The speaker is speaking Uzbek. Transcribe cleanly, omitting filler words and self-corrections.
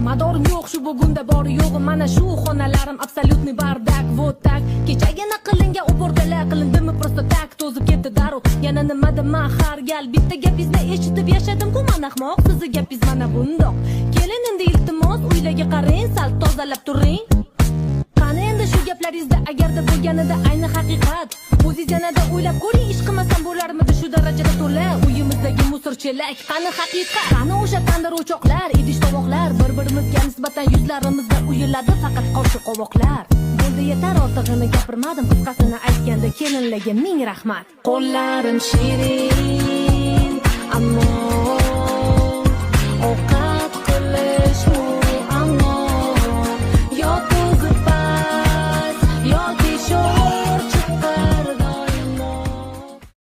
Madorim yo'q shu bugunda, bori yo'g'i mana shu xonalarim, абсолютный бардак. Вот так kechagina qilingan уборка lar qilindimi просто так, to'zib ketdi darrov. Yana nima man har gal bitta gapingizni eshitib yashadim-ku man, ahmoq. Sizni gapingiz mana bundoq: "Kelin, endi iltimos, uylarga qarang, sal tozalab turing". Qani endi shu gaplaringizda agarda bo'lganida ayni haqiqat, o'zingiz yanada o'ylab ko'ring, ish qilmasam bo'larmidi shu darajada to'la uyimizdagi мусор chelak? Qani haqiqat? Qani o'sha tandir, o'choqlar, idish tovoqlar? Bir birimizga nisbatan yuzlarimizda uyiladi faqat qoshi qovoqlar. Bo'ldi, yetar, ortig'ini gapirmadim. Qisqasini aytganda, kelinlarga ming rahmat. Qo'llarim shirin, ammo